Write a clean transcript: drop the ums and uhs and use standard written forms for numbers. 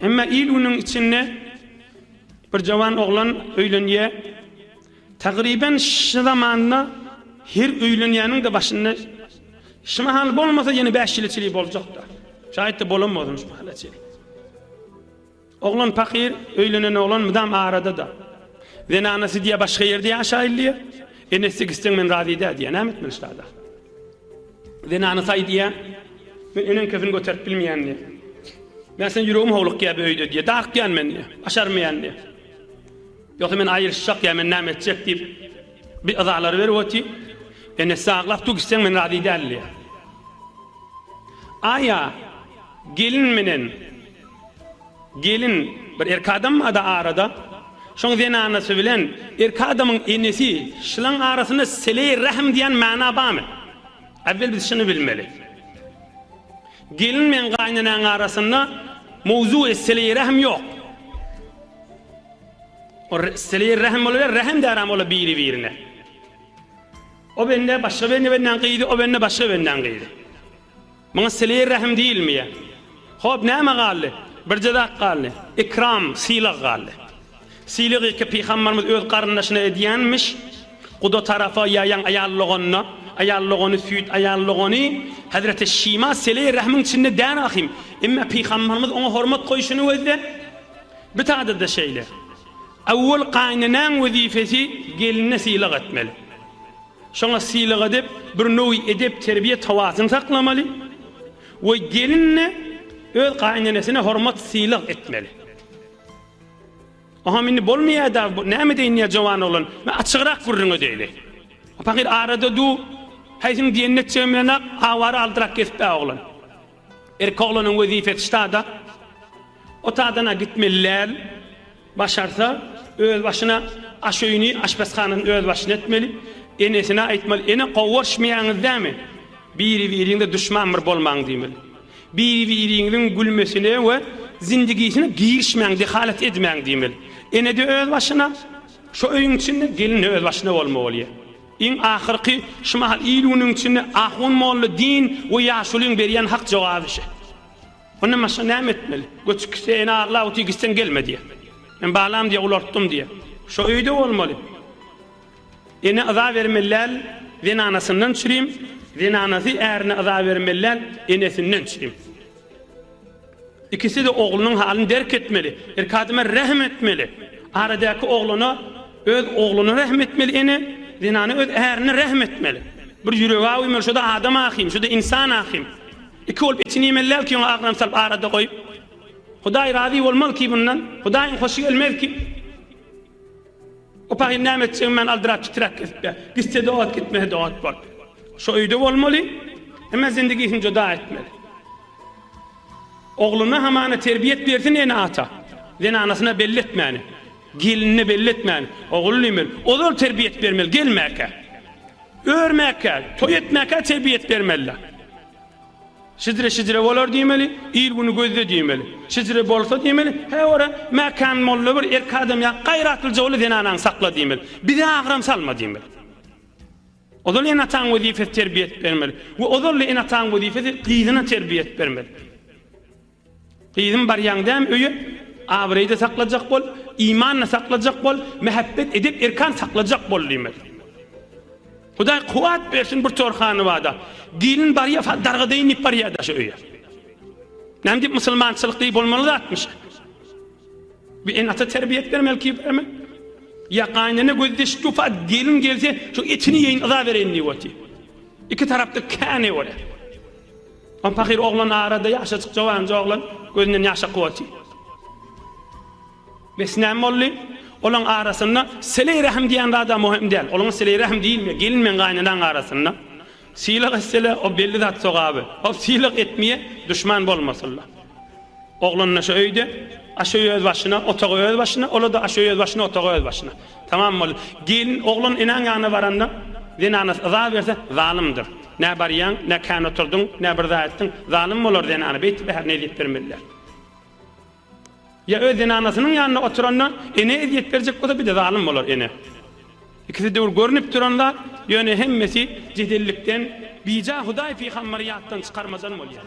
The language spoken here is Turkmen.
Emma il-günüň içinde bir jawan oglan öýlenýär. Tagryban şu zamanda her öýlenýäniň-de başynda şu mahal bolmasa ýene bäş ýyla çenli boljakda. Şaýat-da bolan bolsun şu mahala çenli. Oglan pakyr, öýlenen oglan mydam arada-da. Zenanasy diýýär başga ýerde ýaşaýyl diýýär. Enesi gitseň men razy däl diýýär. Näme etmeli ştada? Zenanasy aýdýar, men eneň kefini göterip bilmeýän diýýär. Men sen ýüregim howlukýar bu öýde diýýär. Darykýan men diýýär. Başarmaýan diýýär. Ýogsa men aýryşjak ýa men näme etjek diýip bir yzalary berip otyr. Enesi aglap dur gitseň men razy däl diýýär. Aýa gelin menen Gelin, bir erkek adam barda arada, şoň zenanasy bilen erkek adamyň enesi, şulaň arasynda seleý rähm diýen mana barmy? Äwwel biz şuny bilmeli. Gelin men gaýynenäň arasynda mowzugy seleý rähm ýok. O seleý rähm boluber, rähm däram ola biri birine. O bende başga bende bendäň gyzy, o bende başga bendäň gyzy. Muňa sileýi rähm diýilmeýär. Hop, näme galdy? Birje zat galdy. Ikram, sylag galdy. Sylagy ki pygambarymyz öz garyndaşyna edýänmiş, guda tarapa ýa ýaň aýal doganyna, aýal dogany süýt aýal dogany, Hezreti Şima sileýi rähmiň içinde däl ahym. Emma pygambarymyz oňa hormat goýşuny gözle. Bu tada-da şeýle. Öwwel gaýynenäň wezipesi geline sylag etmeli. Şoňa sylag edip, bir nöwi edep-terbiýe tawasyny saklamaly we gelin-de öz gaýynenesine hormat-sylag etmeli. Oham indi bolmaýar-da, bu näme edeýin diýýär jowan oglan. Men açygrak gürrüň edeýli. O pahyr arada du, häýsiniň diýenini etjegem bilenok, awara aldyrak gezip-ä oglan. Erkek oglanyň wezipesi ştada. O tadan-a gitmeli däl. Başarsa, öz başyna aş öýüni, aşpezhanasyny öz başyna etmeli. Enesine aýtmaly, Ene, gowaşmaýaňyz dämi? Biri-biriňize duşman bir bolmaň diýmeli. Biri-biriňiziň gülmesine we zindigisine girişmäň, dehalat edmäň diýmeli. Ene-de öz başyna, şo öýüň içinde, gelin-de öz başyna bolmaly bolýar. Iň ahyrky, şu mahal il-günüň içinde ahun molla din we ýaşulyň berýän hak jogaby şe. Ondan başga näme etmeli? Göçüp gitse ene aglap otyr gitseň gelme diýýär. Men balam diýýär ulaltdym diýýär. Şo öýde bolmaly. Ene yza bermeli däl zenanasyndan çürim, zenanasy ärine yza bermeli däl enesinden çürim. Ikisi-de oglunyň halyny derk etmeli. Erkek adama rähm etmeli. Aradaky oglana öz ogluna rähm etmeli ene, zenana öz ärine rähm etmeli. Bir ýüregi awymeli şo-da adam ahym, şo-da insan ahym. Iki bolup etini iýmeli däl ki oňa agram salyp arada goýup. Hudaý razy bolmaz ki bundan. Hudaýyň hoşy gelmez ki. O pahyr näme etjegini men aldyrap titräp kesip ýa. Gitse-de ot, gitmese-de ot bolup. Şo öýde bolmaly. Emma zindigisini juda etmeli. Ogluna hamana terbiýet bersin ene-ata. Zenanasyna belli etmäni. Gelinine belli etmäni. Ogul diýmeli. Ozal terbiýet bermeli gelmäkä. Örmäkä, toý etmäkä terbiýet bermeli. Şijre-şijre bolar diýmeli, il-güni gözle diýmeli. Şijre bolsa diýmeli, hä ora Mäkan molla bir erkek adam ýa gaýratlyja bol zenanaňy sakla diýmeli. Bize agram salma diýmeli. Ozal ene-ataň wezipesi terbiýet bermeli we ozal-da ene-ataň wezipesi gyzyna terbiýet bermeli. Gyzym barýaň dämi öýe? Abraýda saklajak bol, iman-da saklajak bol, mähebbet, edep, erkan saklajak bol diýmeli. Hudaý kuwwat bersin bir torhany bada. Gelin barýa fa dargadaýyn diýip barýa da şu öýe. Näme diýip musulmançylyk diýip bolmaly zatmyş. Bir ene ata terbiýet bermeli ki berme. Ýa gaýynene göz deşip dur fa gelin gelse şu etini ýeýin yza bereýin diýip otyr. Iki tarapda käne bolýar. O pahyr oglan arada ýaşajyk jowanja oglan gözünden ýaş akyp otyr. Bes näme boldy? Olaň arasynda seleý rähm diýen zada möhüm däl. Olaňa seleý rähm diýilmeýär. Gelin bilen gaýynanaň arasynda sylag etsele o belli zat sogaby. O sylag etmeýe duşman bolmasynlar. Oglan-da şo öýde, aş öýi öz başyna, otagy öz başyna, ola-da aş öýi öz başyna, otagy öz başyna. Tamam boldy. Gelin, oglan enäň ýanyna baranda, zenanasy yza berse, zalymdyr. Nä barýaň, nä kän oturdyň, nä bir zat etdiň, zalym bolar zenana, beýtip äherne ezýet bermeli däl. Ýa öz zenanasynyň ýanynda oturanda ene ezýet berjek bolsa bir-de zalym bolar ene. Ikisi döwür görnüp duran zat, ýöne hemmesi jedellikden bija Hudaý pygambary ýatdan çykarmajan bolýar.